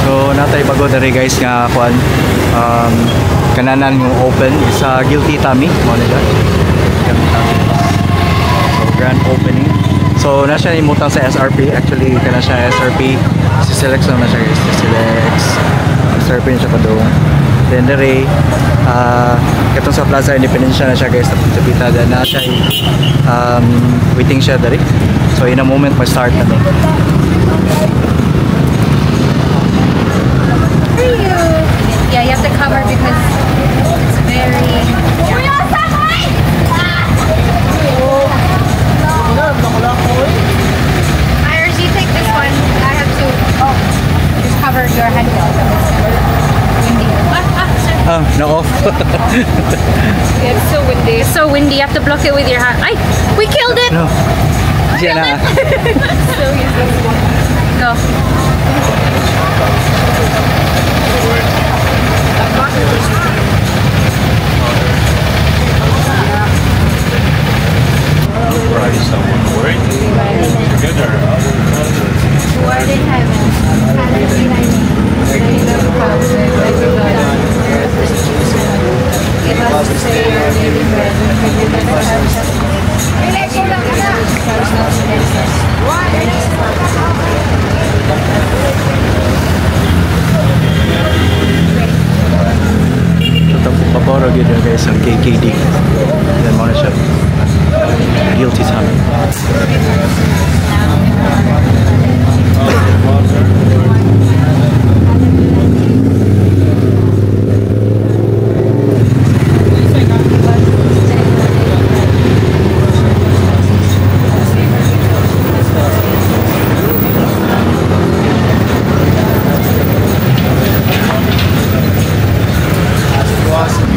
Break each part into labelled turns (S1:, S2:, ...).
S1: So natay bago diri guys nga kuan kananan yung open sa Guilty Tummy mo nila. Guilty Tummy. So grand opening. So na siya imutang sa SRP, actually kana siya SRP si Selex na siya guys, si Selex. SRP na siya padung. Then diri katong sa Plaza Independencia na siya guys, sa pita na siya waiting siya diri. So in a moment mag-start na mi.
S2: Yeah, you have to cover because it's very. Iris, you take this one. I have to. Oh, just cover your head. Windy. Ah, ah, sorry.
S1: Ah, no off.
S2: Yeah, it's so windy. It's so windy. You have to block it with your hand. Ay, we killed it.
S1: No. Diyan na.
S2: So easy. Go.
S3: Someone working together.
S2: Lord in heaven, hallowed be thy name. Thy kingdom come, thy will be done on earth as it is in heaven. Give us this day our daily bread, and forgive us our trespasses, as we forgive those who trespass against us.
S1: So Paporo gyud guys ang KKD. Then mo na siya. Guilty Tummy.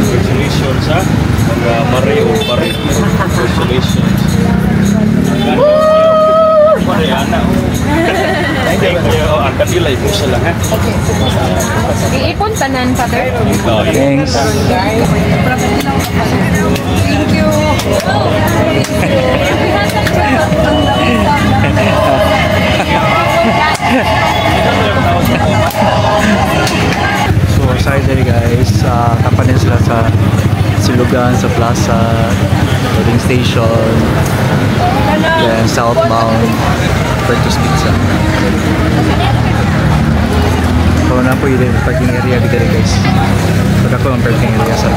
S3: Congratulations ha. Mga Mario Pare. Congratulations. Mariana. Thank you. Ang kanila ibusa lang ha.
S2: Iipon tanan, Father.
S1: Thanks.
S2: Thank you.
S1: So aside there guys, kapanin sila sa Silugan, sa Plaza, loading station, then southbound Berto's Pizza. So na po yung parking area dito guys. So dako ang parking area sa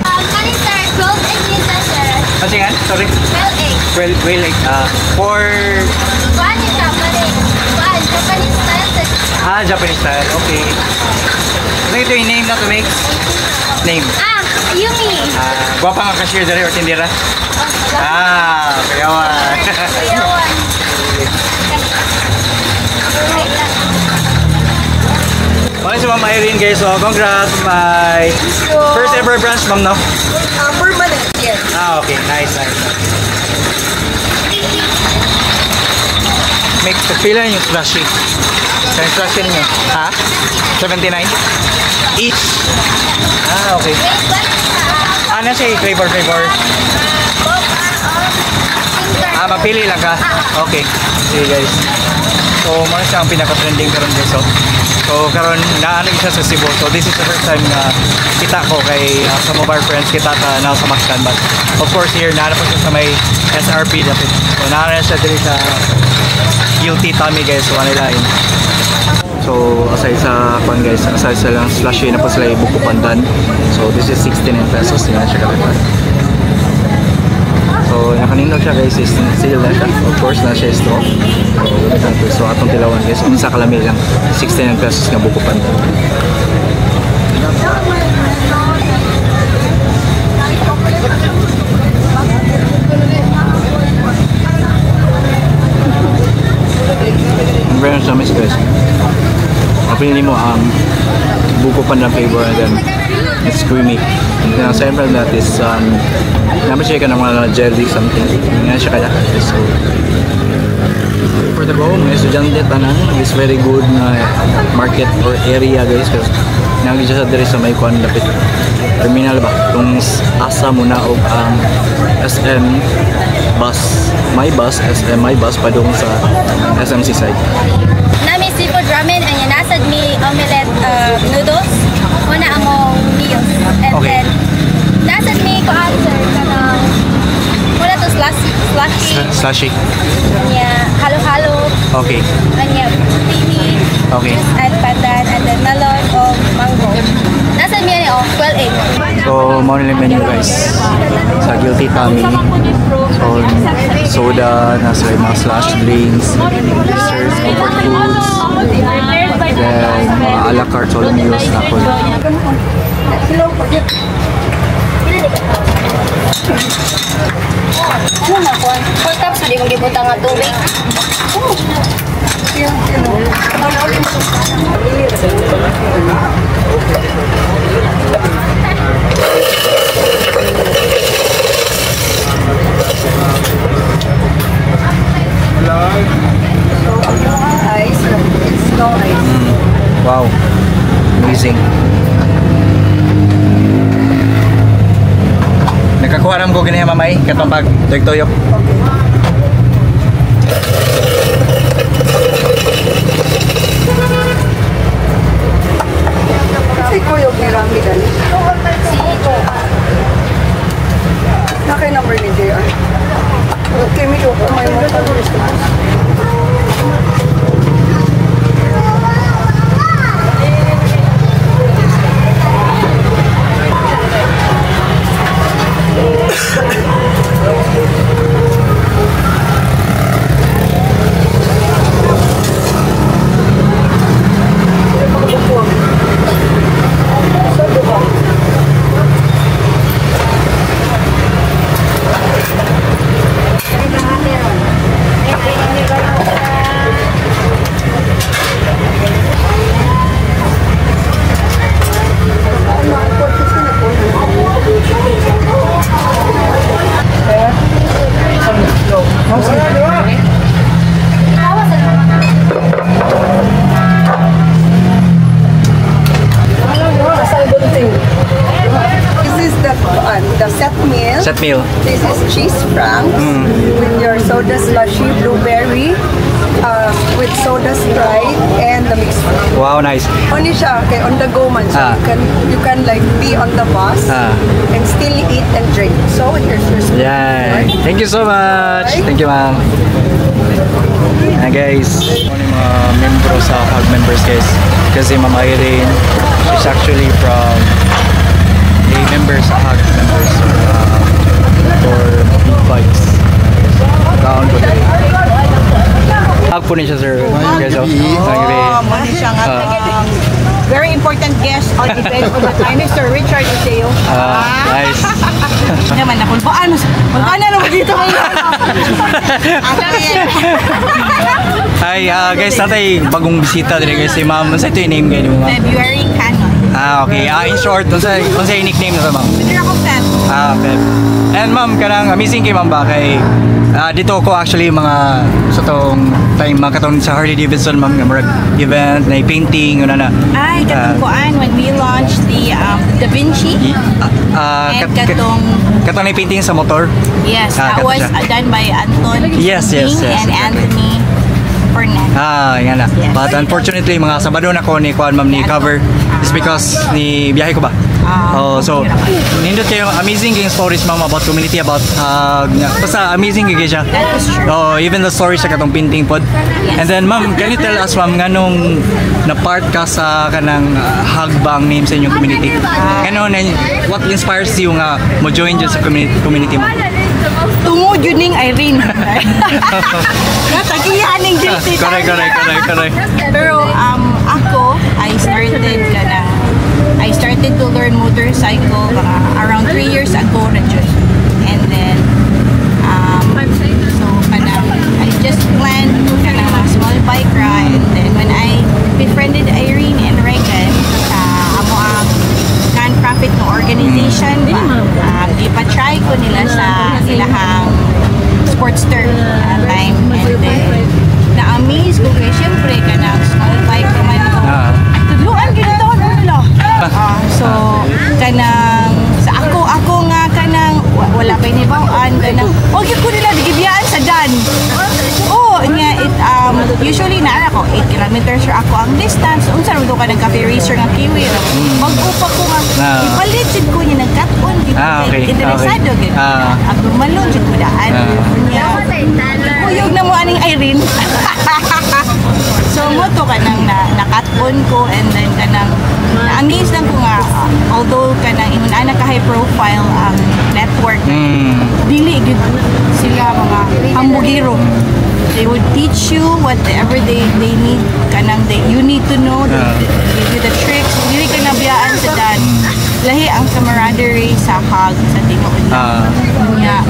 S4: Kanin sir, 12 egg nita sir.
S1: Kasi nga, sorry.
S4: 12 egg.
S1: Well, well, like, for
S4: Kuan ni siya, mali. Kuan, Japanese style sa
S1: Japanese style. Okay. Ano ito yung name na to mix? Name.
S4: Ah, Yumi.
S1: Gwapa nga cashier dere or tindera? Ah, kuyawan.
S4: Kuyawan.
S1: Okay, si Ma'am Irene guys. So, congrats. My first ever branch, ma'am, no?
S5: Permanent, yes.
S1: Ah, okay. Nice, nice. Mix, pila yung slushy? Yung slushy ninyo? Ha? 79? Each? Ah, okay. Ano siya flavor, flavor? Ah, mapili lang ka? Okay. Sige guys. So, mga siya ang pinaka-trending karon guys. So karon naano siya sa Cebu. So, this is the first time na kita ko kay some of our friends kita ta na sa Mactan. But, of course, here, naano po siya sa may SRP dapit. So, naano siya diri sa Guilty Tummy guys. So, ano lain. So, aside sa kwan guys, aside sa lang slushy na po sila ibuko pandan. So, this is 69 pesos. Hindi na siya kalipat. So, nakanindot siya guys is seal na siya. Of course, na siya straw. So, atong tilawan guys. Unsa kalami lang. 69 pesos nga buko pandan. Very nice guys. Napili mo ang buko pandan flavor and then it's creamy. And then aside from that is naman siya ka ng mga jelly something. Nga siya kaya. So for the go, mga estudyante tanan is very good na market or area guys kasi nagi siya sa diri sa may kuan lapit terminal ba kung asa mo na og ang SM bus, my bus, SM my bus padung sa SMC side.
S4: Nami seafood ramen and yanasad mi omelette.
S1: siya? Slushy.
S4: Anya, halo-halo.
S1: Okay.
S4: Anya, creamy.
S1: Okay.
S4: Just add pandan and then melon o mango. Nasa miya ni oh, 12 egg.
S1: So, mao nila menu, guys. Sa Guilty Tummy. So, soda, nasa mga slush drinks, desserts, comfort foods, then mga a la carte solo meals na po.
S4: Ano na ko? 4 cups di kong gibutang nga tubig.
S5: Ice, it's no ice.
S1: Wow. Amazing. Nakakuha naman ko ganyan, mamay, katong pag tuyok-tuyok.
S5: Kasi kuyog ni Rami dali. Naka number ni JR. Okay, may ko may mo. This is the set meal.
S1: Set meal.
S5: This is cheese franks with your soda slushy, blueberry, with soda Sprite and the mixed fruit.
S1: Wow, nice.
S5: Only siya, okay, on the go man. So you can like be on the bus and still eat and drink. So here's your spoon.
S1: Yeah. Thank you so much. Thank you, ma'am. Hi, guys. Ano yung mga membro sa HUG members, guys. Kasi Ma'am Irene, she's actually from a member sa HUG members for big bikes. Kaon ko diri. HUG po ni siya, sir. Guys, oh. Gabi.
S6: Oh, mao ni siya nga very important guest on event of the time, Mr. Richard Oseo.
S1: Ah, nice.
S6: Naman ako, paano? Magkano naman dito ngayon?
S1: Hi, guys, natay bagong bisita diri, guys, si ma'am. Unsa ito yung name kayo ma'am?
S6: February Canon.
S1: Ah, okay. Ah, in short, unsa yung nickname na sa ma'am?
S6: Pwede ako Feb.
S1: Ah, Feb. And ma'am, kanang amazing kay ma'am ba kay dito ko actually mga sa tong time mga katong sa Harley Davidson, ma'am, nga murag event na painting yun na.
S6: Ay, katong kuan when we launched the Da Vinci. And katong
S1: Katong na painting sa motor.
S6: Yes,
S1: Ah,
S6: that
S1: kato
S6: was
S1: siya.
S6: done by Anton
S1: Yes,
S6: and
S1: exactly.
S6: Anthony Fernandez.
S1: Ah, yan na.
S6: Yes.
S1: But unfortunately, mga Sabado na ko ni kuan ma'am ni cover is because ni biyahe ko ba?
S6: Ah,
S1: Oh, so nindot kayo, amazing yung stories, ma'am, about community, about basta amazing kayo siya.
S6: That is true.
S1: Oh, even the stories sa katong painting pod. And then ma'am, can you tell us, ma'am, nganong na part ka sa kanang hagbang name sa inyong community? Ngano na what inspires you nga mo join dyan sa community mo?
S6: Tungod yun ning Irene. Natagihan ning guilty.
S1: Correct.
S6: Pero ako, I started to learn motorcycle mga around 3 years ago na jud. And then so kanang I just planned kanang mga small bike ride, and then when I befriended Irene and Regan sa amo ang non-profit no organization ba, ipa-try ko nila sa ilahang Sportster time, and then na-amaze ko kay syempre kanang small bike naman ko. Tudluan gyud to nila. Ah, so kanang sa ako ako nga kanang wala pa inibaw-an kanang og ko nila gibiyaan sa dan. Oh, nya it usually naa ako 8 kilometers ra ako ang distance. Unsa ra ka nag cafe racer nga kiwi ra. Mag-upa ko nga ipalit jud ko niya nagkat-on gid ko
S1: Ah,
S6: kay
S1: okay,
S6: interesado
S1: okay.
S6: gid. Ako malon jud ko daan. Nya Kuyog na mo aning Irene. So mo to kanang na nakat-on ko and then kanang na-amaze lang ko nga although kanang ingon ana ka high profile ang network, dili gyud sila mga hambugiro. They would teach you whatever they need, kanang they you need to know. They give you the tricks. Dili ka nabiyaan sa dan. Lahi ang camaraderie sa hug sa tinuod na. Nya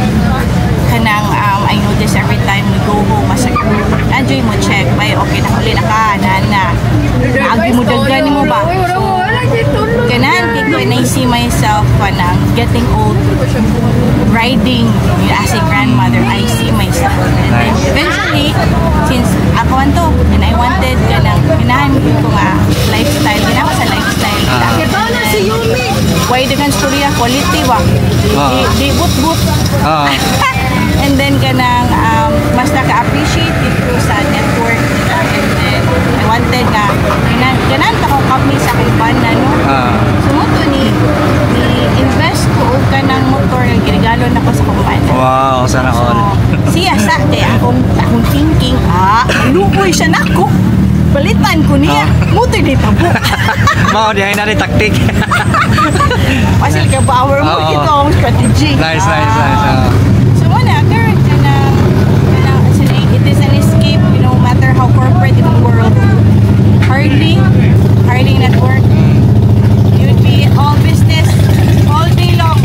S6: kanang I notice every time we go home as a group, enjoy mo check, bay, okay na, uli na ka, na na. Naagi mo daggan mo ba? So, kanan, kay when I see myself kanang getting old, riding as a grandmother, I see myself. And then eventually, since ako to, and I wanted kanang, ganahan ko nga lifestyle, ganahan ko sa lifestyle nila. Si Yumi! Why dagan storya, quality ba? Di, di but-but. And then kanang mas naka-appreciate dito sa network nila. And then I wanted nga ganan pa ko kami sa akong bana, no. So mo to ni invest ko og kanang motor nga giregalo nako sa akong bana.
S1: Wow, sana
S6: So,
S1: all.
S6: Siya sa kay akong thinking, ah, luoy siya nako. Palitan ko niya. Motor di tabo.
S1: Mao di ay na taktik.
S6: Pasil ka power mo
S1: Oo.
S6: Ito ang strategy.
S1: Nice, nice, nice.
S6: So muna, current kanang it is an escape, no matter how corporate in the world. Harley, Harley network, you'd be all business all day long.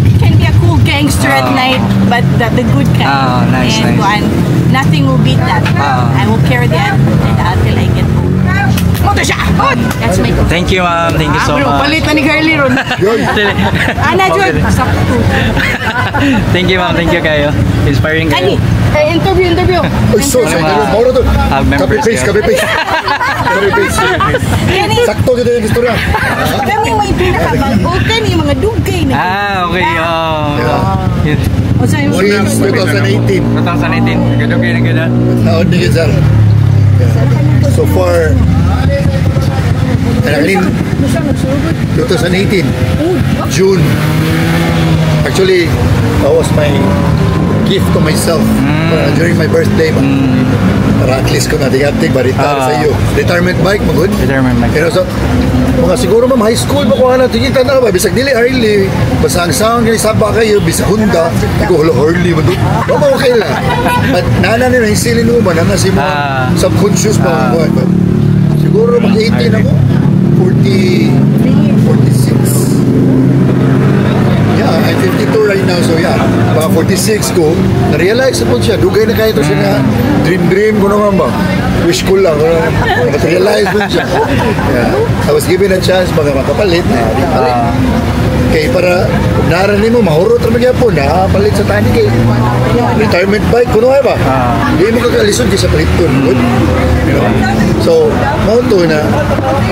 S6: You can be a cool gangster at night, but the good kind.
S1: Ah, nice,
S6: And
S1: nice.
S6: Kuan, nothing will beat that. I will carry that until I get old. Moto siya! That's my
S1: Thank you, ma'am. Thank you so
S6: Bro,
S1: much.
S6: Palit na ni Carly ron. Ana, Jud. Sakto.
S1: Thank you, ma'am. Thank you kayo. Inspiring
S6: Kani.
S1: kayo.
S6: Eh, interview, interview.
S7: Uy, so,
S1: Ano
S7: so,
S1: mga-
S7: moro to.
S1: Ah, members
S7: Copy paste,
S1: kayo.
S7: Copy paste. Copy paste.
S6: Kani,
S7: Sakto dito yung istorya.
S6: Kami may pinakabag-o kani mga dugay na.
S1: Ah, okay. Oh. Yun.
S6: O sa yung
S7: Since 2018.
S1: 2018. Ganda kayo ng ganda.
S7: Taon ni sir. Yeah. So far, kanang 2018, June. Actually, that was my gift to myself during my birthday ba. Para at least ko nating ba retire sa iyo. Retirement bike, magud.
S1: Retirement bike.
S7: Pero so, mga siguro ma'am, high school ba ko na tingin na ba bisag dili Harley, basta ang sound kini saba kayo bisag Honda, iko hala Harley man do. Ba okay lang. But nana ni na silin mo ba nana si mo subconscious ba ko. But siguro mag 18 ako. 40 46. Yeah, I'm 52 right now, so yeah. Baka 46 ko, na-realize po siya, dugay na kayo to siya nga, dream-dream ko naman ba? Wish ko lang, na-realize po siya. Yeah. I was given a chance, baka makapalit, na di palit. Kay para, naran mo, mahurot ra magyapon, na palit sa tani kay retirement bike, kuno ay ba? Di mo kakalisod kay sa paliton, good. You know? So, mao to na,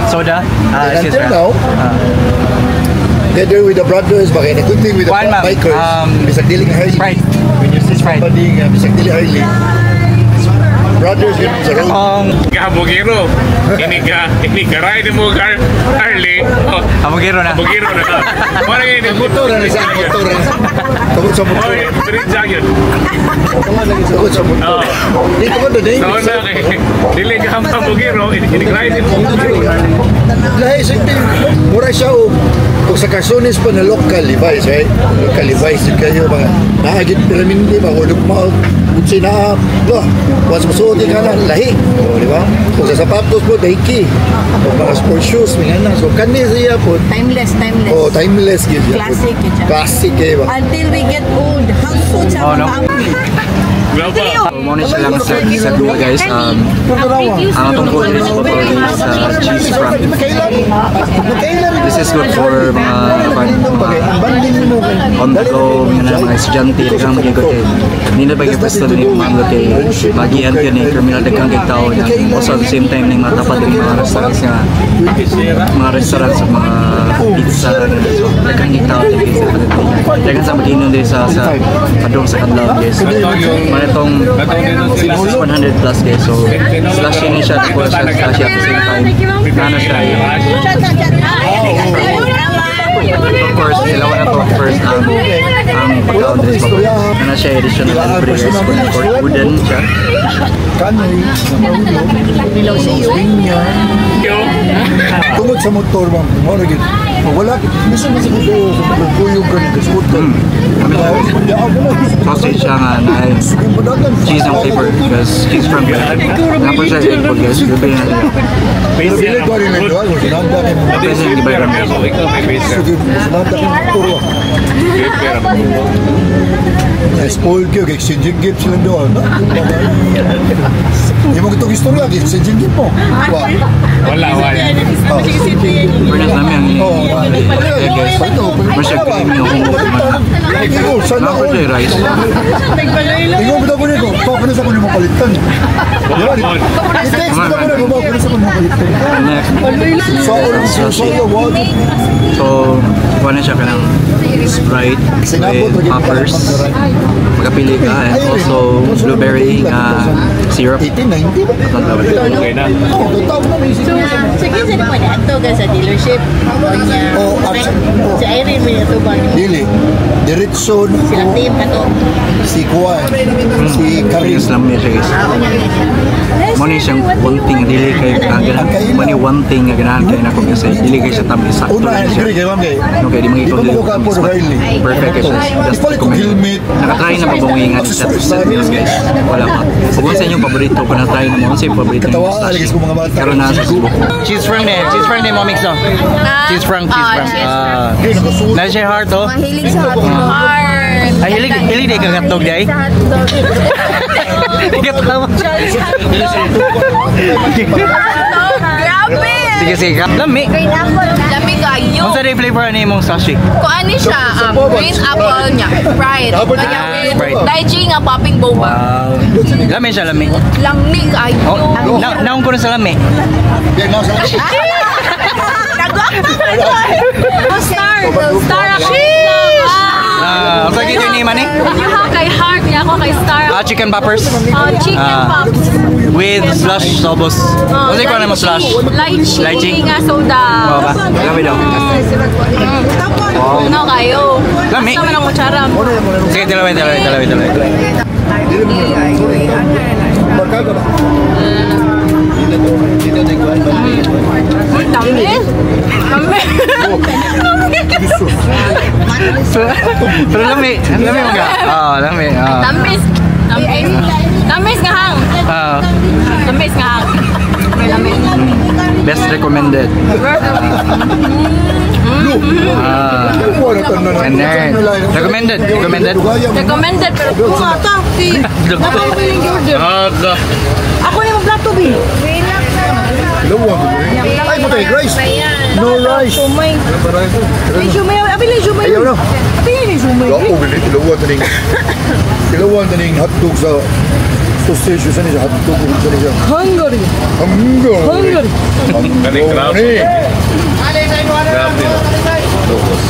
S1: Soda? Ah,
S7: and
S1: excuse
S7: until
S1: me.
S7: Now, together with the brothers, baka a good thing with the
S1: Kuan, ma'am.
S7: Bikers, bisag dili nga Harley.
S1: Sprite.
S7: When you see
S1: Sprite.
S7: Somebody nga bisag dili Harley, brothers yun sa road.
S3: Ka bugiro. Ini ka ride mo car Harley. Oh,
S1: Hamugiro na.
S3: Bugiro na. Wala ini.
S7: Motor na sa motor na. Tungod sa motor.
S3: Oy, bridge yun.
S7: Tungod sa motor. Di tungod na
S3: So na kay dili ka mabugiro, ini ride mo.
S7: Lahi sa mura siya og kung sa Carsones pa na local device, right? Local device yun kayo mga naagit piramindi ba word of mouth unsay naa ba once musuot ka na lahi, o di ba? Kung sa sapatos po, Nike, o mga sports shoes mga na, so kani siya po.
S6: Timeless, timeless.
S7: Oh, timeless gyud siya.
S6: Classic gyud siya.
S7: Classic kayo ba?
S6: Until we get old, hangtod sa
S1: Oh, no.
S6: mga
S3: Global.
S1: So, muna siya lang sa duwa, guys. Ang atong food is motor is cheese frank. This is good for mga on the go, mga estudyante, daghang maging good kay. Hindi na ba yung pwesto ni ma'am kay magian yun ni criminal, daghang kay tao na also at the same time ning matapat yung mga restaurants nga mga restaurants sa mga pizza, so daghang kay tao dito sa daghang sa magiinom dito sa padung sa kadlaw, guys. Mga itong this is 100 plus, guys, so slushy ni siya, tapos siya slushy at the same time ano siya. Of course, sila na to first ang Ang pagkaon diri sa baba. Ano siya additional libre guys. For wooden siya.
S7: Kanoy. Pinya. Tungod sa motor, ma'am. Mao ra gyud. Wala bisan man sa video sa kuyog ka ni scooter.
S1: Sausage siya nga na cheese ang flavor because cheese from Napos siya egg pod guys. Gabi na siya.
S7: Pero dili ko rin nagawa ko sinanda kay mo.
S1: Pwede siya gibayran.
S7: Sinanda kay motor. Spoil kayo, exchanging gift sila doon. Hindi mo itong istorya, exchanging gift mo.
S3: Wala, wala.
S1: Fairness namin ang egg guys. Mas siya creamy yung humok.
S7: Sana
S1: Napos siya rice.
S7: Ikaw ba ko nito? Pa sa ko nimo palitan. I-text ba ko nimo pa sa ko nimo palitan.
S1: Next.
S7: So,
S1: So, kuha na siya ka ng Sprite with poppers. Magapili ka and also blueberry nga syrup.
S7: 18, 19?
S1: Atong tawag.
S3: Okay na.
S7: Oh, tawag na may
S6: So, sige sa mo na ato ka sa dealership.
S7: Oh, actually,
S6: Si Irene mo ato ba?
S7: Dili. Diretso
S6: Sila team ato.
S7: Si Kuan, si Karim.
S1: Guys, lang siya guys. Mo ni siyang one thing dili kay ganahan. Mo ni one thing nga ganahan kay nako kasi dili kay siya tamis sakto
S7: Una,
S1: lang siya.
S7: agree kay ma'am kay.
S1: Okay, di
S7: Di
S1: mga
S7: ba mo ko kapo Riley?
S1: Perfect kay siya. Just
S7: Ipalit ko helmet.
S1: Nakatry na pa bang nga set meals guys? Wala pa. Kung sa inyong paborito, kung na-try na mo, sa inyong paborito
S7: Katawa aligis ko mga bata.
S1: Karon na sa Cebu. Cheese frank ne, cheese frank ne mo mix oh. Cheese frank, cheese frank. Ah. Na siya heart oh.
S4: Mahilig sa hotdog.
S1: Ay hilig hilig di ka hotdog day.
S4: Sa hotdog.
S1: Katawa.
S2: Grabe!
S1: Sige sige. Lami.
S4: Green apple.
S2: Lami kayo.
S1: Unsa day flavor ani imong sashi?
S2: Kung ano siya, green apple niya, Sprite. Kanya
S1: Ah,
S2: with
S1: Sprite.
S2: lychee nga popping boba.
S1: Wow. Lami siya lami.
S2: Lami kayo.
S1: Oh, na naong ko na sa lami.
S7: Yan na sa.
S2: Star! Star ako.
S1: Ah, unsa gyud ni mani?
S2: Yung kay Heart, niya ako kay Star.
S1: Ah, chicken poppers
S2: Chicken
S1: Ah.
S2: pops.
S1: with slush sobos. Unsa ko na mo slush?
S2: Lychee,
S1: Lychee?
S2: nga soda.
S1: Oo ba? Lami daw. Wow.
S2: Ano kayo?
S1: Lami.
S2: Basta man ang kutsara.
S1: Sige, dalawa, dalawa, dalawa, dalawa.
S7: Barkada ba?
S2: Tamis! Tamis!
S1: Pero lami, lami mga. Ah, lami. Ah.
S2: Tamis! Tamis! Tamis nga hang!
S1: Ah,
S2: Tamis nga hang! May lami.
S1: best recommended. Ah. And then, recommended, recommended.
S2: Recommended pero
S5: Ako na magplato, bi.
S7: Ay, patay, rice. No rice.
S5: Shumay. May shumay. Abi lang shumay.
S7: Ayaw na.
S5: Abi lang shumay.
S7: Wala ko ganit. Ilawan taning hotdog sa sausage. Saan siya? Hotdog. Saan siya?
S5: Hungary.
S7: Hungary.
S5: Hungary.
S3: Galing, grabe. Grabe. Locos.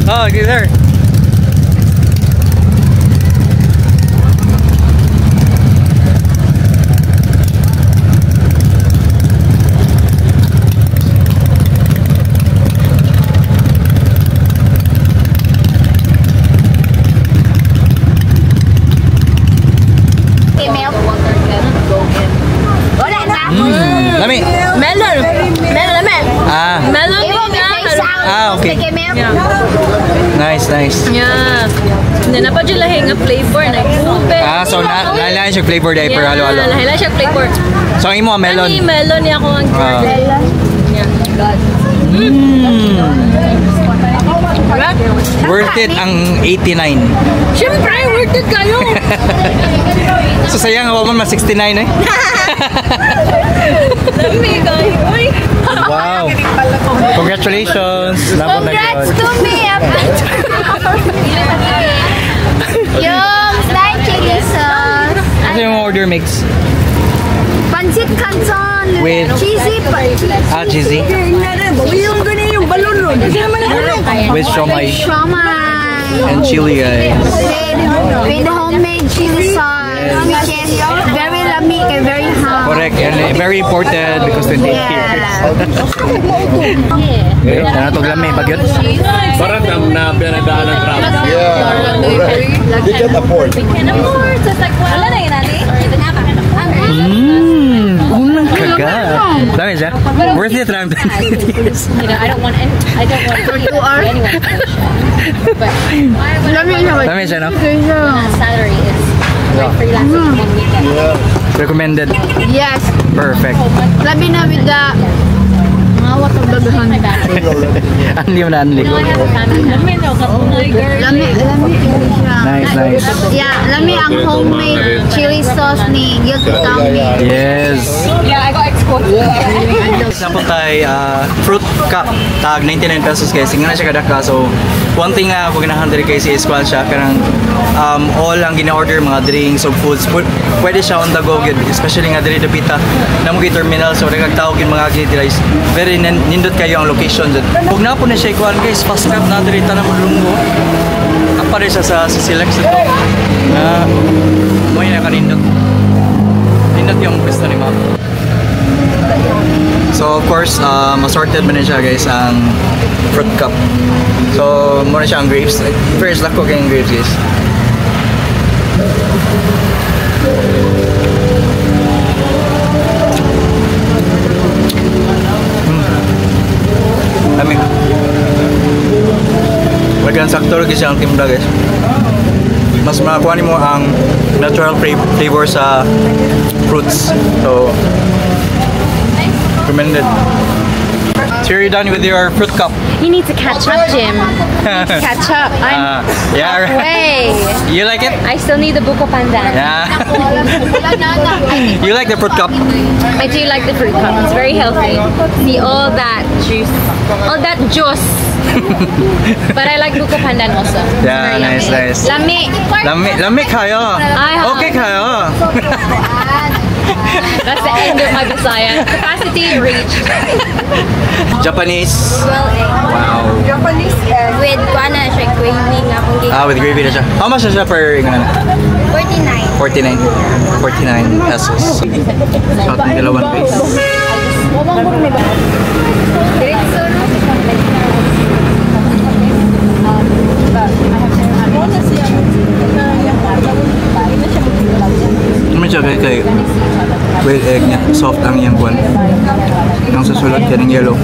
S1: Oh, okay, sir.
S4: Wala na.
S1: Lami.
S2: Melon! Melon, lami!
S1: Ah,
S2: Melon
S4: Iwo
S2: nga!
S4: may face out.
S1: Ah, okay.
S4: Sige, ma'am.
S1: nice. Nice, nice.
S2: Yeah. Na pa jud lahi nga flavor na ube.
S1: Ah, so na lain siya flavor dahil per halo-halo.
S2: Lahi siya flavor.
S1: So ang imo melon.
S2: Ani melon niya ako ang
S1: Ah.
S2: Yeah.
S1: Worth it ang 89.
S2: Siyempre, worth it kayo.
S1: So sayang wa man mas 69 eh.
S2: Lami kayo. Uy.
S1: Wow. Congratulations. Labot na
S4: Congrats
S1: gyud.
S4: to me! Yung nine chili sauce.
S1: Ano yung order mix?
S4: Pancit canton.
S1: With-
S4: cheesy
S1: Ah, cheesy. With siomai
S4: Siomai.
S1: and chili, guys.
S4: With homemade chili sauce. Which is very lamig and very hot.
S1: Correct. And very important because 28 years. Okay, nanatog lami bagyot.
S3: Parang nang napinadaan ng traffic.
S7: Yeah, correct. They can't afford.
S2: Can afford. So it's like, wala na yun, ani?
S1: Unang kagat. Dami siya. Worth it lang. 28 years.
S2: You know, I don't want any, I don't want to anyone. But
S4: Lami siya.
S1: Dami siya, no?
S2: Salary is my freelance one weekend.
S1: Recommended.
S4: Yes.
S1: Perfect.
S4: Labi na with the mga watang daghan.
S1: Anli mo na, anli.
S2: I have a family now.
S4: Lami, lami siya.
S1: Nice, nice.
S4: Yeah, lami ang homemade chili sauce ni Guilty Tummy.
S1: Yes.
S2: Yeah, I got exposed.
S1: Example tay fruit cup tag 99 pesos guys. Ingana siya kadaka. So one thing nga ako ganahan diri kay si Esqual siya kanang all ang gina-order mga drinks o foods pwede siya on the go gyud, especially nga diri dapita namo gyud terminal, so dagag tao gyud mga gid guys. Very nindot kayo ang location jud. Ug na po na siya ikuan guys, fast cab na diri tanan mo. Apa rin siya sa Silex ito. Na mo na kanindot. Nindot yung pwesto ni ma'am. So of course, assorted man na siya guys ang fruit cup. So muna siya ang grapes. First lako kay grapes guys. Lami. Wagan sakto ra gyud siya ang timpla guys. Mas makakuha nimo ang natural flavor sa fruits. So recommended. So you're done with your fruit cup.
S2: You need to catch up, Jim. You need to catch up. I'm
S1: Yeah, right.
S2: way.
S1: You like it?
S2: I still need the buko pandan.
S1: Yeah. You like the fruit cup?
S2: I do like the fruit cup. It's very healthy. See all that juice, all that juice. But I like buko pandan also. It's
S1: Yeah,
S2: very
S1: nice,
S2: yummy.
S1: nice.
S2: Lami.
S1: Lami, lami kayo.
S2: Ay, ha.
S1: Okay kayo.
S2: That's the end of my Bisaya. Capacity reached.
S1: Japanese. Wow.
S5: Japanese egg.
S4: With kuana siya gravy nga kung
S1: Ah, with gravy na siya. How much is siya per ingana?
S4: 49.
S1: 49. 49 pesos. So, ating dalawang piece.
S4: Diretso no?
S1: Ano siya kay quail egg niya. Soft ang iyang kuwan. Ang susulat kaya ng yellow.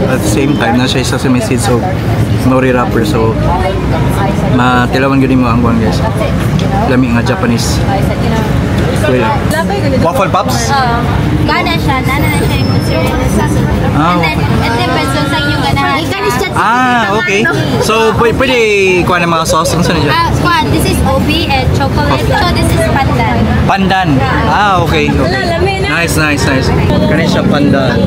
S1: At the same time, na siya isa sa may seeds of nori wrapper. So, matilawan gyud mo ang kuwan guys. Lami nga Japanese quail egg. Waffle pops?
S4: Gana siya, nana na siya yung mozzarella sauce.
S1: Ah,
S4: And then, it depends on sa inyong ganahan.
S1: Ah, okay. So, pwede kuha ng mga sauce. Ano siya?
S4: Ah, kuan, this is obi and chocolate. So this is pandan.
S1: Pandan. Ah, okay. Nice, nice, nice. Kani siya pandan.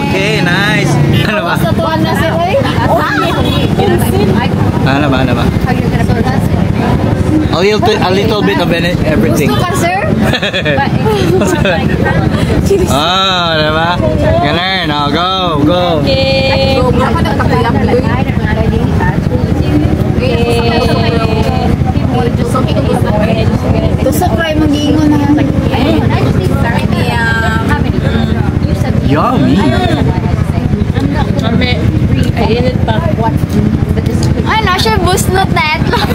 S1: Okay, nice. Ano ba? Ano ba? Ano ba? A little bit of everything.
S4: Gusto ka, sir?
S1: Ah, diba? Ganun. Now, go, go.
S2: Okay.
S4: Tusok ra imong giingon na.
S1: Yummy.
S2: Ay, init pa.
S4: Ano siya busnot na etlog.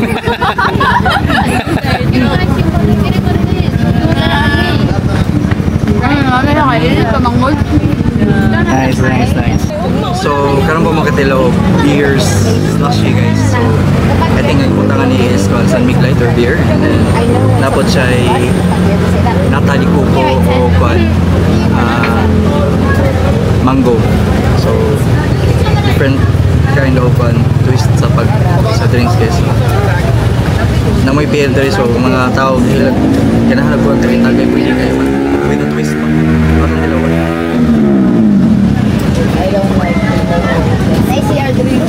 S1: Nice, nice, nice. tilaw beers slushy, guys. So I think ang butangan ni is kung San Mig Light or beer and then napot siya ay nata de coco o kwan mango. So different kind of twist sa pag sa drinks, guys. Na may beer diri, so mga tao hilag ganahan ko ang tagay, pwede kayo man with a twist pa. Parang dalawa.
S2: I don't like
S4: I see our drink.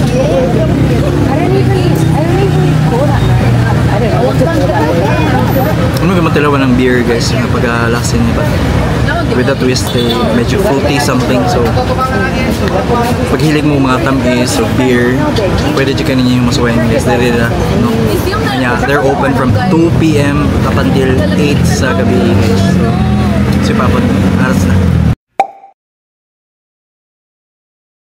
S2: I don't even cola. I don't know what to call that.
S1: Ano ba tilaw ng beer, guys, yung pag-lasin niya ba? With a twist eh, medyo fruity something. So paghilig mo mga tamis o beer, pwede dyan kaninyo yung masuwayan, guys. Diri na, no? Kanya, they're open from 2 p.m. up until 8 sa gabi, guys. So ipapot, aras na.